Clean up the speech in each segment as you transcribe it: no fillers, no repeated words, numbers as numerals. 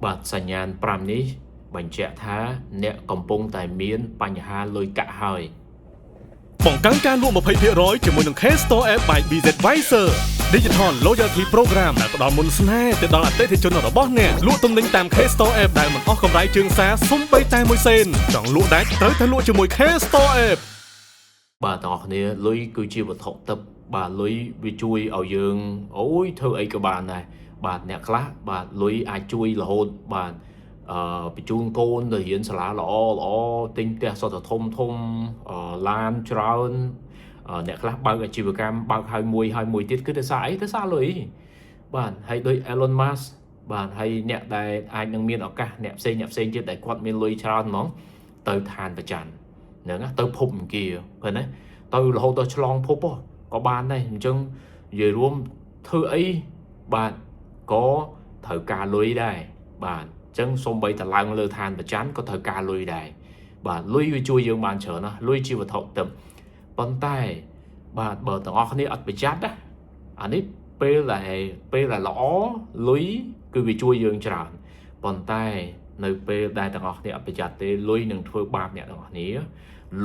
បាទសញ្ញាណ5នេះបញ្ជាក់ថាអ្នកកំពុងតែមានបញ្ហាលុយកាក់ហើយ បង្កើនការលក់20%ជាមួយនឹង K Store App by BZ Visor Digital Loyalty Program ដែលផ្ដល់មន្តស្នេហ៍ទៅដល់អតិថិជនរបស់អ្នកលក់ទំនិញតាម K Store App ដែលមិនអស់កម្រៃជើងសារសំបីតែមួយសេនចង់លក់ដាច់ត្រូវតែលក់ជាមួយ K Store App។ បាទទាំងអស់គ្នាលុយគឺជាវត្ថុទិព្វបាទលុយវាជួយឲ្យយើងអូយធ្វើអីក៏បានដែរបាទអ្នកខ្លះបាទលុយអាចជួយរហូតបាទបញ្ជូនកូនទៅរៀនសាលាល្អល្អទិញផ្ទះសុទ្ធតែធំធំឡានច្រើនអ្នកខ្លះបើកអាជីវកម្មបើកហើយមួយហើយមួយទៀតគឺដោយសារអីដោយសារលុយបាទហើយដូច Elon Musk បាទហើយអ្នកដែលអាចនឹងមានឱកាសអ្នកផ្សេងអ្នកផ្សេងទៀតដែលគាត់មានលុយច្រើនហ្មងទៅឋានព្រះចន្ទហ្នឹងណាទៅភពអង្គារឃើញទេទៅរហូតដល់ឆ្លងភពហ៎ក៏បានដែរអញ្ចឹងនិយាយរួមធ្វើអីបាទក៏ត្រូវការលុយដែរបាទអញ្ចឹងសូម្បីតែឡើងលើឋានព្រះចន្ទក៏ត្រូវការលុយដែរបាទលុយវាជួយយើងបានច្រើនណាស់លុយជាវត្ថុទិព្វប៉ុន្តែបាទបើទាំងអស់គ្នាអត់ប្រយ័ត្នណាអានេះពេលដែលល្អលុយគឺវាជួយយើងច្រើនប៉ុន្តែនៅពេលដែលទាំងអស់គ្នាអត់ប្រយ័ត្នទេលុយនឹងធ្វើបាបអ្នកទាំងអស់គ្នា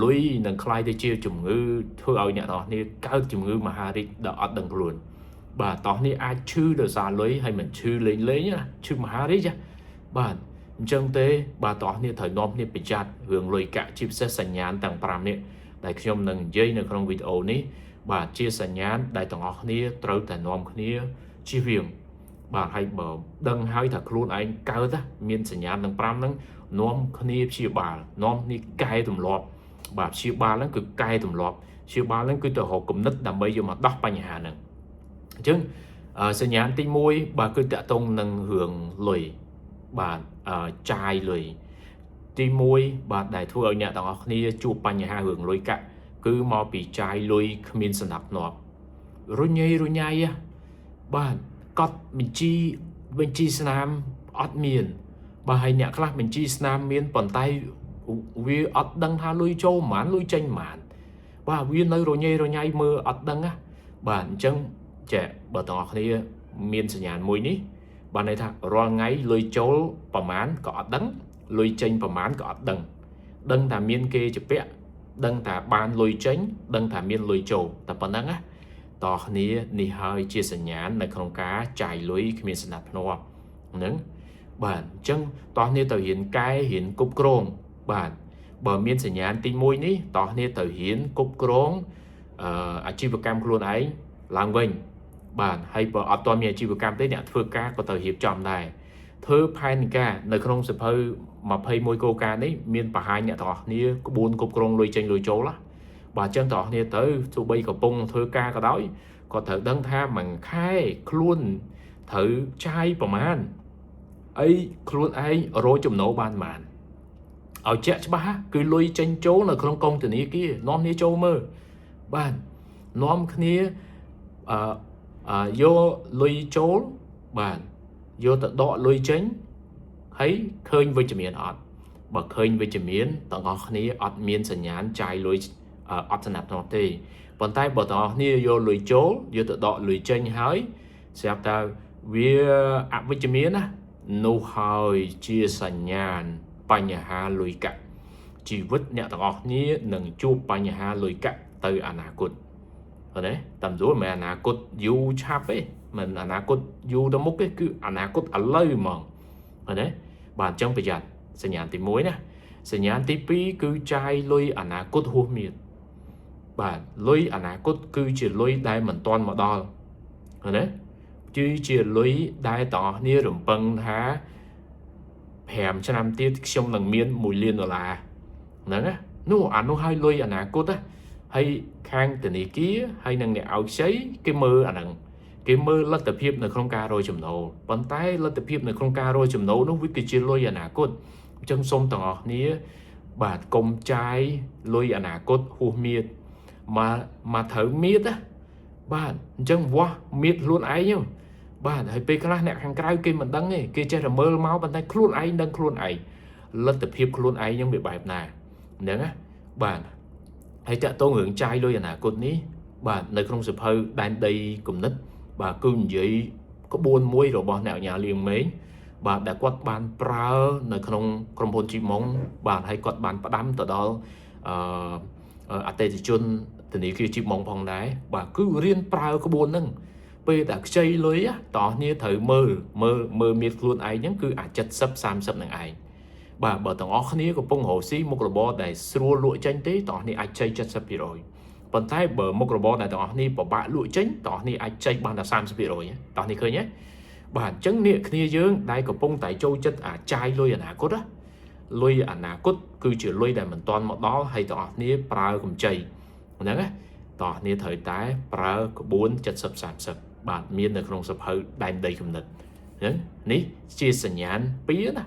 លុយនឹងក្លាយទៅជាជំងឺធ្វើឲ្យអ្នកទាំងអស់គ្នាកើតជំងឺមហារីកដែលអត់ដឹងខ្លួនបាទតោះនេះអាចឈឺដោយសារលុយហើយមិនឈឺលេងលេងណាឈឺមហារីកណាបាទអញ្ចឹងទេបាទតោះនេះត្រូវនាំគ្នាប្រយ័ត្នរឿងលុយកាក់ជាពិសេសសញ្ញាណទាំង5នេះដែលខ្ញុំនឹងនិយាយនៅក្នុងវីដេអូនេះបាទជាសញ្ញាណដែលទាំងអស់គ្នាត្រូវតែនាំគ្នាជៀសវាងបាទហើយបើដឹងហើយថាខ្លួនឯងកើតណាមានសញ្ញាណទាំង5ហ្នឹងនាំគ្នាព្យាបាលនាំគ្នាកែទម្លាប់បាទព្យាបាលហ្នឹងគឺកែទម្លាប់ព្យាបាលហ្នឹងគឺទៅរកគំនិតដើម្បីយកមកដោះបញ្ហាហ្នឹងអញ្ចឹងសញ្ញាណទី1បាទគឺតាក់ទងនឹងរឿងលុយបាទចាយលុយទី1បាទដែលធ្វើឲ្យអ្នកទាំងអស់គ្នាជួបបញ្ហារឿងលុយកាក់គឺមកពីចាយលុយគ្មានសណ្ដាប់ធ្នាប់រុញញ៉ៃរុញញ៉ៃបាទកត់បញ្ជីបញ្ជីស្នាមអត់មានបាទហើយអ្នកខ្លះបញ្ជីស្នាមមានប៉ុន្តែវាអត់ដឹងថាលុយចូលប៉ុន្មានលុយចេញប៉ុន្មានបាទវានៅរញ៉េរញ៉ៃមើលអត់ដឹងណាបាទអញ្ចឹងចេះបើទាំងអស់គ្នាមានសញ្ញាណមួយនេះបាទន័យថារាល់ថ្ងៃលុយចូលប្រមាណក៏អត់ដឹងលុយចេញប្រមាណក៏អត់ដឹងដឹងថាមានគេជាពាក់ដឹងថាបានលុយចេញដឹងថាមានលុយចូលតែប៉ុណ្្នឹងណាតោះគ្នានេះហើយជាសញ្ញាណនៅក្នុងការចាយលុយគ្មានសណ្ដាប់ធ្នាប់ហ្នឹងបាទអញ្ចឹងតោះគ្នាទៅរៀនកែរៀនគ្រប់គ្រងបាទបើមានសញ្ញាណទី1នេះតោះគ្នាទៅរៀនគ្រប់គ្រងអាជីវកម្មខ្លួនឯងឡើងវិញបាទហើយបើអត់ទាន់មានអាជីវកម្មទេអ្នកធ្វើការក៏ត្រូវរៀបចំដែរធ្វើផែនការនៅក្នុងសៀវភៅ21គោលការណ៍នេះមានបង្ហាញអ្នកទាំងអស់គ្នាក្បួនគ្រប់គ្រងលុយចេញលុយចូលណាបាទអញ្ចឹងទាំងអស់គ្នាទៅទោះបីកំពុងធ្វើការក៏ដោយក៏ត្រូវដឹងថាមួយខែខ្លួនត្រូវចាយប្រមាណអីខ្លួនឯងរកចំណូលបានប៉ុន្មានឲ្យជាក់ច្បាស់គឺលុយចេញចូលនៅក្នុងកងធនាគារនាំគ្នាចូលមើលបាទនាំគ្នាអឺយកលុយចូលបាទយកទៅដកលុយចេញហើយឃើញវិជ្ជមានអត់បើឃើញវិជ្ជមានទាំងអស់គ្នាអត់មានសញ្ញាណចាយលុយអត់សណ្ដាប់ធ្នាប់ទេប៉ុន្តែបើទាំងអស់គ្នាយកលុយចូលយកទៅដកលុយចេញហើយស្រាប់តែវាអវិជ្ជមានណានោះហើយជាសញ្ញាណបញ្ហាលុយកាក់ជីវិតអ្នកទាំងអស់គ្នានឹងជួបបញ្ហាលុយកាក់ទៅអនាគតឃើញទេតាមស្រួលមិនមែនអនាគតយូរឆាប់ទេមិនអនាគតយូរទៅមុខទេគឺអនាគតឥឡូវហ្មងឃើញទេបាទអញ្ចឹងប្រយ័ត្នសញ្ញាណទី1ណាសញ្ញាណទី2គឺចាយលុយអនាគតហួសមៀតបាទលុយអនាគតគឺជាលុយដែលមិនទាន់មកដល់ឃើញទេគឺជាលុយដែលទាំងអស់គ្នារំពឹងថា5ឆ្នាំទៀតខ្ញុំនឹងមាន1លានដុល្លារហ្នឹងណានោះអានោះឲ្យលុយអនាគតណាហើយខាងធនាគារហើយនឹងអ្នកឲ្យខ្ចីគេមើលអាហ្នឹងគេមើលលទ្ធភាពនៅក្នុងការរកចំណូលប៉ុន្តែលទ្ធភាពនៅក្នុងការរកចំណូលនោះវាគឺជាលុយអនាគតអញ្ចឹងសូមទាំងអស់គ្នាបាទកុំចាយលុយអនាគតហួសមៀតមកមកត្រូវមៀតណាបាទអញ្ចឹងវាស់មៀតខ្លួនឯងបាទហើយពេលខ្លះអ្នកខាងក្រៅគេមិនដឹងទេគេចេះតែមើលមកប៉ុន្តែខ្លួនឯងដឹងខ្លួនឯងលទ្ធភាពខ្លួនឯងហ្នឹងវាបែបណាហ្នឹងណាបាទហើយតាក់ទងរឿងចាយលុយអនាគតនេះបាទនៅក្នុងសៀវភៅដែនដីគំនិតបាទគឺនិយាយក្បួនមួយរបស់អ្នកឧកញ៉ាលៀងម៉េង បាទដែលគាត់បានប្រើនៅក្នុងក្រុមហ៊ុនជីម៉ុងបាទហើយគាត់បានផ្ដាំទៅដល់អឺអតិថិជនធនាគារជីម៉ុងផងដែរបាទគឺរៀនប្រើក្បួនហ្នឹងពេលតែខ្ចីលុយតោះគ្នាត្រូវមើលមើលមើលមានខ្លួនឯងហ្នឹងគឺអា70 30នឹងឯងបាទបើទាំងអស់គ្នាកំពុងរកស៊ីមុខរបរដែលស្រួលលក់ចេញទេតោះគ្នាអាចខ្ចី70%ប៉ុន្តែបើមុខរបរដែលទាំងអស់គ្នាពិបាកលក់ចេញទាំងអស់គ្នាអាចចេញបានតែ30%តោះនេះឃើញទេបាទអញ្ចឹងនេះគ្នាយើងដែលកំពុងតែចូលចិត្តអាចាយលុយអនាគតណាលុយអនាគតគឺជាលុយដែលមិនទាន់មកដល់ហើយទាំងអស់គ្នាប្រើកម្ចីហ្នឹងណាទាំងអស់គ្នាត្រូវតែប្រើក្បួន70 30បាទមាននៅក្នុងសភៅដែនដីគំនិតអញ្ចឹងនេះជាសញ្ញាណពីរណា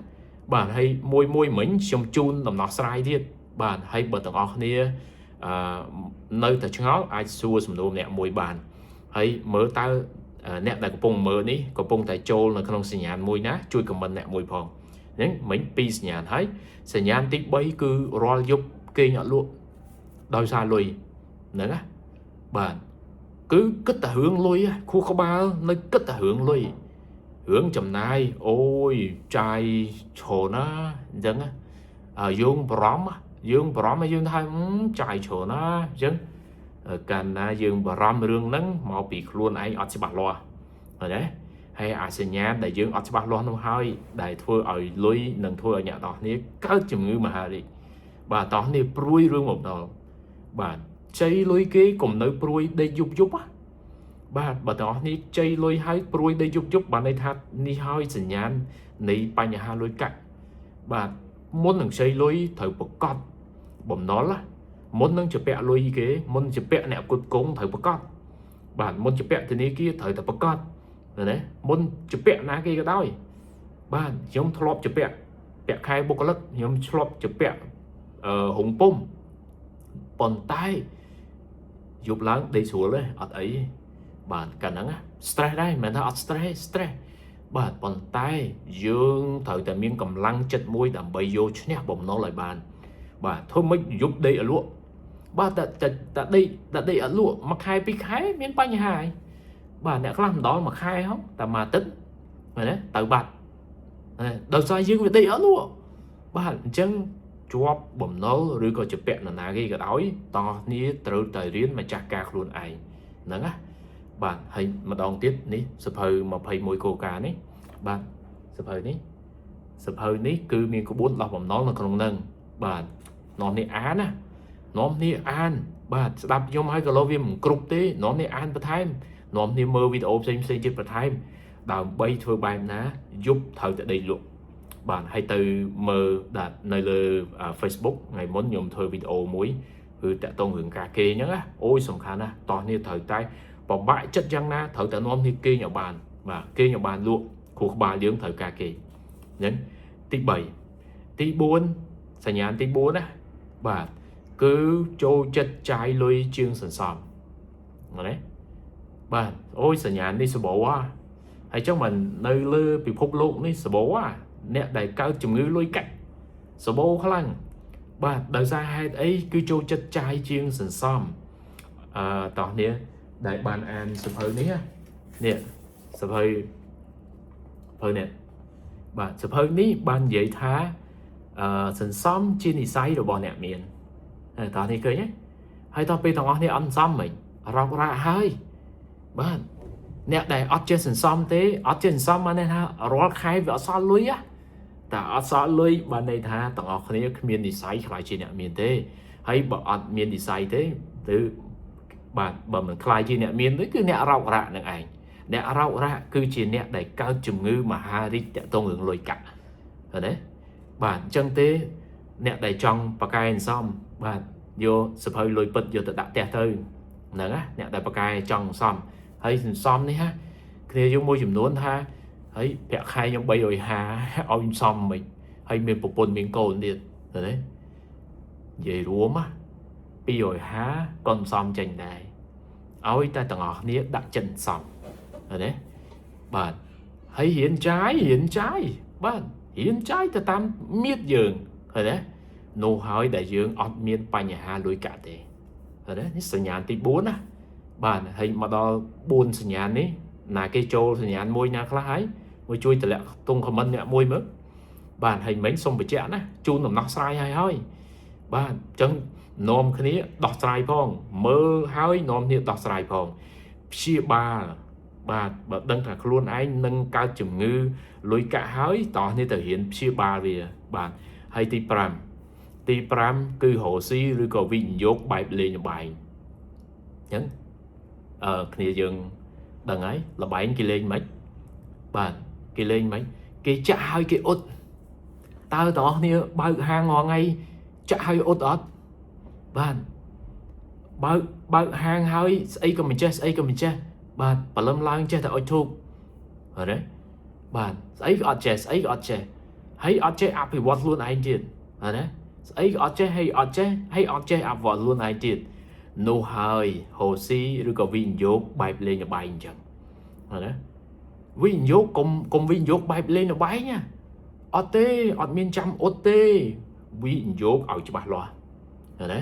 បាទហើយមួយមួយមិញខ្ញុំជូនដំណោះស្រាយទៀតបាទហើយបើទាំងអស់គ្នាអឺនៅតែឆ្ងល់អាចសួរសំណួរម្នាក់មួយបានហើយមើលតើអ្នកដែលកំពុងមើលនេះកំពុងតែចូលនៅក្នុងសញ្ញាណមួយណាជួយ comment អ្នកមួយផងអញ្ចឹងមិញពីរសញ្ញាណហើយសញ្ញាណទី3គឺរាល់យប់គេងអត់លក់ដោយសារលុយហ្នឹងណាបាទគឺគិតតែរឿងលុយខួរក្បាលនៅគិតតែរឿងលុយរឿងចំណាយអូយចាយច្រើនណាអញ្ចឹងយើងបារម្ភយើងបារម្ភយើងថាចាយច្រើនណាអញ្ចឹងកាលណាយើងបារម្ភរឿងហ្នឹងមកពីខ្លួនឯងអត់ច្បាស់លាស់ឃើញទេហើយអាសញ្ញាដែលយើងអត់ច្បាស់លាស់នោះហើយដែលធ្វើឲ្យលុយនិងធ្វើឲ្យអ្នកនរគ្នាកើតជំងឺមហារីកបាទតោះនេះព្រួយរឿងបំណុលបាទចៃលុយគេកុំនៅព្រួយដេកយប់យប់បាទបើទាំងអស់នេះចៃលុយហើយព្រួយដេកយប់យប់បានន័យថានេះហើយសញ្ញាណនៃបញ្ហាលុយកាក់បាទមុននឹងចៃលុយត្រូវប្រកាសបំណុលមុននឹងជពាក់លុយគេមុនជពាក់អ្នកគុតគងត្រូវប្រកាសបាទមុនជពាក់ធនាគារត្រូវតែប្រកាសណាមុនជពាក់ណាគេក៏ដោយបាទខ្ញុំធ្លាប់ជពាក់ពាក់ខែបុគ្គលិកខ្ញុំធ្លាប់ជពាក់អឺហុងពុំប៉ុន្តែយប់ឡើងដេកស្រួលទេអត់អីបាទកាលហ្នឹង stress ដែរមិនមែនថាអត់ stress stress បាទប៉ុន្តែយើងត្រូវតែមានកម្លាំងចិត្តមួយដើម្បីយកឈ្នះបំណុលឲ្យបានបាទធ្វើម៉េចយប់ដេកឲ្យលក់បាទតែតែដេកតែដេកអត់លក់មួយខែពីរខែមានបញ្ហាហើយបាទអ្នកខ្លះមិនដល់មួយខែហងតែមួយអាទិត្យមែនទេទៅបាត់ដោយសារយើងវាដេកអត់លក់បាទអញ្ចឹងជាប់បំណុលឬក៏ជាពាក់នរណាគេក៏ដោយតោះគ្នាត្រូវតែរៀនម្ចាស់ការខ្លួនឯងហ្នឹងណាបាទហើយម្ដងទៀតនេះសភៅ21គោលការណ៍នេះបាទសភៅនេះសភៅនេះគឺមានក្បួនដោះបំណុលនៅក្នុងហ្នឹងបាទនាំនេះអានណានាំនេះអានបាទស្ដាប់ខ្ញុំហើយក៏លោវាមិនគ្រប់ទេនាំនេះអានបន្ថែមនាំនេះមើលវីដេអូផ្សេងផ្សេងទៀតបន្ថែមដើម្បីធ្វើបែបណាយប់ត្រូវតែដេកលក់បាទហើយទៅមើលដាក់នៅលើ Facebook ថ្ងៃមុនខ្ញុំធ្វើវីដេអូមួយគឺតាក់ទងរឿងការគេងអញ្ចឹងណាអូយសំខាន់ណាស់តោះនេះត្រូវតែពិបាកចិត្តយ៉ាងណាត្រូវតែនាំគ្នាគេងឲ្យបានបាទគេងឲ្យបានលក់ខួរក្បាលយើងត្រូវការគេងអញ្ចឹងទី3ទី4សញ្ញាណទី4ណាបាទគឺចូលចិត្តចាយលុយជាងសន្សំណាបាទអូយសញ្ញាណនេះសបោហ่าហើយចឹងមិននៅលើពិភពលោកនេះសបោហ่าអ្នកដែលកើតជំងឺលុយកាក់សបោខ្លាំងបាទដោយសារហេតុអីគឺចូលចិត្តចាយជាងសន្សំអឺតោះនេះដែលបានអានសភៅនេះនេះសភៅសភៅនេះបាទសភៅនេះបាននិយាយថាអឺសន្សំជានិស័យរបស់អ្នកមានតោះនេះឃើញទេហើយតោះពេលទាំងអស់នេះអត់សន្សំមិញរោគរ៉ាក់ហើយបាទអ្នកដែលអត់ចេះសន្សំទេអត់ចេះសន្សំបានន័យថារាល់ខែវាអត់សល់លុយណាតែអត់សល់លុយបានន័យថាទាំងអស់គ្នាគ្មាននិស័យខ្លាយជាអ្នកមានទេហើយបើអត់មាននិស័យទេទៅបាទបើមិនខ្លាយជាអ្នកមានទេគឺអ្នករោគរ៉ាក់នឹងឯងអ្នករោគរ៉ាក់គឺជាអ្នកដែលកើតជំងឺមហារីកតាក់ទងរឿងលុយកាក់ឃើញទេបាទអញ្ចឹងទេអ្នកដែលចង់បកកែសន្សំបាទយកសភៅលុយពិតយកទៅដាក់ផ្ទះទៅហ្នឹងណាអ្នកដែលបកកែចង់សន្សំហើយសន្សំនេះហាគ្នាយើងមួយចំនួនថាហើយប្រាក់ខែខ្ញុំ350ឲ្យខ្ញុំសំមិនហើយមានប្រពន្ធមានកូនទៀតឃើញទេនិយាយរួមណា250ក៏សំចេញដែរឲ្យតែទាំងអស់គ្នាដាក់ចិត្តសំឃើញទេបាទហើយរៀនចាយរៀនចាយបាទរៀនចាយទៅតាមមៀតយើងឃើញទេនោះហើយដែលយើងអត់មានបញ្ហាលុយកាក់ទេឃើញទេនេះសញ្ញាណទី4ណាបាទហើយមកដល់4សញ្ញាណនេះណាគេចូលសញ្ញាណមួយណាខ្លះហើយ មួយជួយតម្លាក់ទង comment អ្នកមួយមើលបាទហើយមិញសូមបញ្ជាក់ណាជូនដំណោះស្រាយហើយហើយបាទអញ្ចឹងនាំគ្នាដោះស្រាយផងមើលហើយនាំគ្នាដោះស្រាយផងព្យាបាលបាទបើដឹងថាខ្លួនឯងនឹងកើតជំងឺលុយកាក់ហើយតោះនេះទៅរៀនព្យាបាលវាបាទហើយទី5ទី5គឺរកស៊ីឬក៏វិនិយោគបែបលេងល្បែងអញ្ចឹងអឺគ្នាយើងដឹងហើយល្បែងគេលេងមិនបាទគេលេងមិនគេចាក់ហើយគេអ៊ុតតើតោះគ្នាបើកហាងរាល់ថ្ងៃចាក់ហើយអ៊ុតអត់បាទបើកបើកហាងហើយស្អីក៏មិនចេះស្អីក៏មិនចេះបាទព្រលឹមឡើងចេះតែអុជធូបអត់ទេបាទស្អីក៏អត់ចេះស្អីក៏អត់ចេះហើយអត់ចេះអភិវឌ្ឍខ្លួនឯងទៀតអត់ទេស្អីក៏អត់ចេះហើយអត់ចេះហើយអត់ចេះអភិវឌ្ឍខ្លួនឯងទៀតនោះហើយហូស៊ីឬក៏វិនិយោគបែបលេងល្បែងអញ្ចឹងអត់ទេវិនិយោគកុំកុំវិនិយោគបែបលេងល្បែងណាអត់ទេអត់មានចាំអ៊ុតទេវិនិយោគឲ្យច្បាស់លាស់ឃើញទេ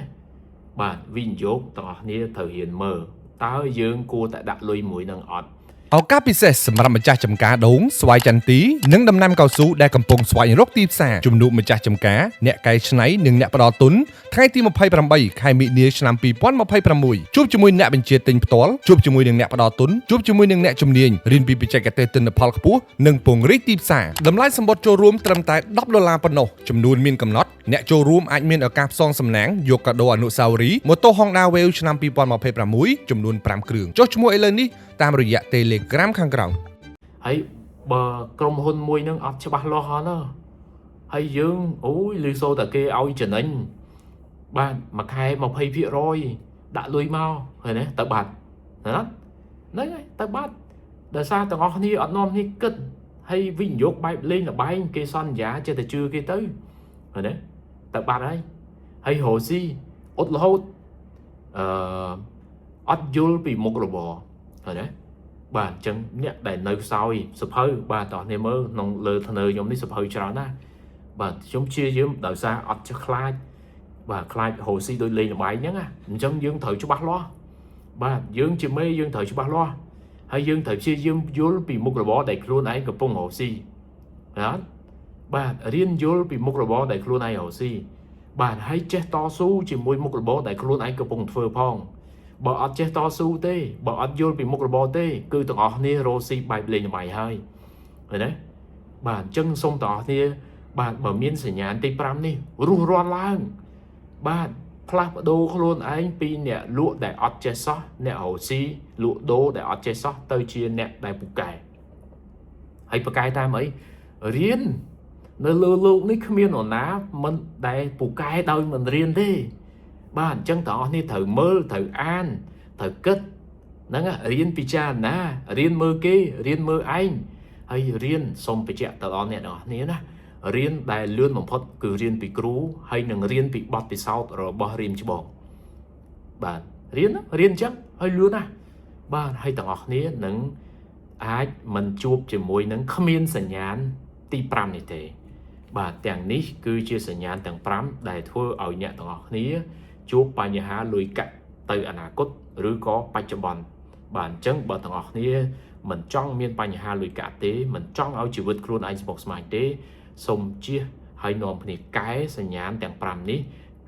បាទវិនិយោគទាំងអស់គ្នាត្រូវរៀនមើលតើយើងគួរតែដាក់លុយមួយនឹងអត់ ឱកាសពិសេសសម្រាប់ម្ចាស់ចំការដូងស្វាយចន្ទីនិងដំណាំកៅស៊ូដែលកំពុងស្វែងរកទីផ្សារជំនួបម្ចាស់ចំការអ្នកកែច្នៃនិងអ្នកផ្ដល់ទុនថ្ងៃទី28ខែមិនិនាឆ្នាំ2026ជួបជាមួយអ្នកបញ្ជាទិញផ្ទាល់ជួបជាមួយនឹងអ្នកផ្ដល់ទុនជួបជាមួយនឹងអ្នកជំនាញរៀនពីបច្ចេកទេសទិន្នផលខ្ពស់និងពង្រីកទីផ្សារតម្លៃសម្បត្តិចូលរួមត្រឹមតែ10ដុល្លារប៉ុណ្ណោះចំនួនមានកំណត់អ្នកចូលរួមអាចមានឱកាសផ្សងសំណាងយកកាដូអនុស្សាវរីយ៍ម៉ូតូ Honda Wave ឆ្នាំ2026ចំនួន5គ្រឿងចុះឈ្មោះឥឡូវនេះតាមរយៈ Telegram ខាងក្រោម ហើយបើក្រុមហ៊ុនមួយនឹងអត់ច្បាស់លាស់ហ៎ណាហើយយើងអូយឮសូរតែគេឲ្យចំណេញបាទមួយខែ20%ដាក់លុយមកឃើញទេទៅបាត់ណាហ្នឹងហើយទៅបាត់ដោយសារទាំងអស់គ្នាអត់នាំគ្នាគិតហើយវិនិយោគបែបលេងល្បែងគេសន្យាចេះតែជឿគេទៅឃើញទេទៅបាត់ហើយហើយរកស៊ីអត់រហូតអឺអត់យល់ពីមុខរបរឃើញទេ បាទអញ្ចឹងអ្នកដែលនៅខ្សោយសភៅបាទតោះនេះមើលក្នុងលើធ្នើខ្ញុំនេះសភៅច្រើនណាស់បាទខ្ញុំព្យាយាមដោយសារអត់ចេះខ្លាចបាទខ្លាចរកស៊ីដូចលេងល្បែងហ្នឹងណាអញ្ចឹងយើងត្រូវច្បាស់លាស់បាទយើងជាមេយើងត្រូវច្បាស់លាស់ហើយយើងត្រូវព្យាយាមយល់ពីមុខរបរដែលខ្លួនឯងកំពុងរកស៊ីណាបាទរៀនយល់ពីមុខរបរដែលខ្លួនឯងរកស៊ីបាទហើយចេះតស៊ូជាមួយមុខរបរដែលខ្លួនឯងកំពុងធ្វើផង បើអត់ចេះតស៊ូទេបើអត់យល់ពីមុខរបរទេគឺទាំងអស់គ្នារកស៊ីបែបលេងល្បែងហើយឃើញទេបាទអញ្ចឹងសូមទាំងអស់គ្នាបាទបើមានសញ្ញាណទី5នេះរុះរាន់ឡើងបាទផ្លាស់ប្ដូរខ្លួនឯងពីអ្នកលក់ដែលអត់ចេះសោះអ្នករកស៊ីលក់ដូរដែលអត់ចេះសោះទៅជាអ្នកដែលពូកែហើយពូកែតាមអីរៀននៅលើលោកនេះគ្មាននរណាមិនដែលពូកែដោយមិនរៀនទេ បាទអញ្ចឹងទាំងអស់នេះត្រូវមើលត្រូវអានត្រូវគិតហ្នឹងរៀនពិចារណារៀនមើលគេរៀនមើលឯងហើយរៀនសូមបញ្ជាក់ទៅដល់អ្នកទាំងអស់គ្នាណារៀនដែលលឿនបំផុតគឺរៀនពីគ្រូហើយនឹងរៀនពីបទពិសោធន៍របស់រៀមច្បងបាទរៀនរៀនអញ្ចឹងហើយលឿនណាស់បាទហើយទាំងអស់គ្នានឹងអាចមិនជួបជាមួយនឹងគ្មានសញ្ញាណទី5នេះទេបាទទាំងនេះគឺជាសញ្ញាណទាំង5ដែលធ្វើឲ្យអ្នកទាំងអស់គ្នាជួបបញ្ហាលុយកាក់ទៅអនាគតឬក៏បច្ចុប្បន្នបាទអញ្ចឹងបើទាំងអស់គ្នាមិនចង់មានបញ្ហាលុយកាក់ទេមិនចង់ឲ្យជីវិតខ្លួនឯងស្មុគស្មាញទេសូមជៀសហើយនាំគ្នាកែសញ្ញាណទាំង5នេះ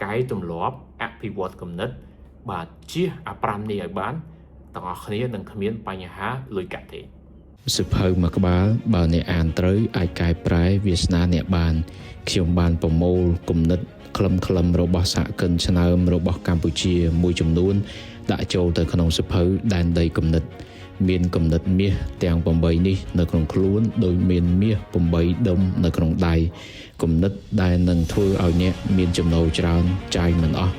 កែទម្លាប់អភិវឌ្ឍគំនិតបាទជៀសអា5នេះឲ្យបានទាំងអស់គ្នានឹងគ្មានបញ្ហាលុយកាក់ទេសភៅមួយក្បាលបើអ្នកអានត្រូវអាចកែប្រែវាសនាអ្នកបានខ្ញុំបានប្រមូលគំនិតខ្លឹមៗរបស់សហគមន៍ឆ្នើមរបស់កម្ពុជាមួយចំនួនដាក់ចូលទៅក្នុងសភៅដែនដីគំនិតមានគំនិតមាសទាំង8នេះនៅក្នុងខ្លួនដោយមានមាស8ដុំនៅក្នុងដៃគំនិតដែលនឹងធ្វើឲ្យអ្នកមានចំណូលច្រើនចាយមិនអស់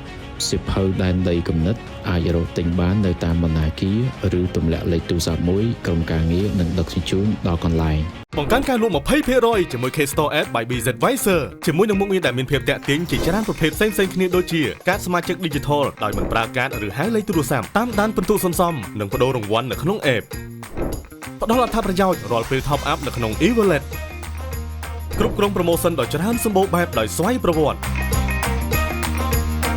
សៀវភៅដែនដីគំនិតអាចរកទិញបាននៅតាមបណ្ណាគារឬទម្លាក់លេខទូរស័ព្ទមួយក្រុមការងារនឹងដឹកជញ្ជូនដល់កន្លែង បង្កើនការលក់20%ជាមួយ K Store App by BZ Visor ជាមួយនឹងមុខងារដែលមានភាពទាក់ទាញជាច្រើនប្រភេទផ្សេងៗគ្នាដូចជាកាតសមាជិក Digital ដោយមិនប្រើកាតឬហៅលេខទូរស័ព្ទតាមដានពិន្ទុសន្សំនិងប្ដូររង្វាន់នៅក្នុង App ផ្ដល់អត្ថប្រយោជន៍រាល់ពេល Top Up នៅក្នុង e-wallet គ្រប់គ្រង promotion ដ៏ច្រើនសម្បូរបែបដោយស្វ័យប្រវត្តិ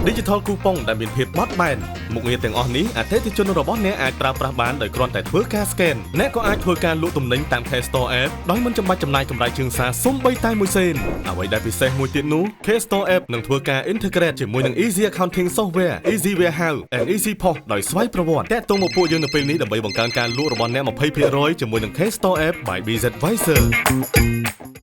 Digital Coupon ដែលមានភាពបត់បែនមុខងារទាំងអស់នេះអតិថិជនរបស់អ្នកអាចប្រើប្រាស់បានដោយគ្រាន់តែធ្វើការ scan អ្នកក៏អាចធ្វើការលក់ទំនិញតាម K Store App ដោយមិនចាំបាច់ចំណាយកម្រៃជើងសារសូម្បីតែមួយសេនអ្វីដែលពិសេសមួយទៀតនោះ K Store App នឹងធ្វើការ integrate ជាមួយនឹង Easy Accounting Software, Easy Warehouse and Easy POS ដោយស្វ័យប្រវត្តិតាក់ទងមកពួកយើងនៅពេលនេះដើម្បីបង្កើនការលក់របស់អ្នក20%ជាមួយនឹង K Store App by BZ Visor។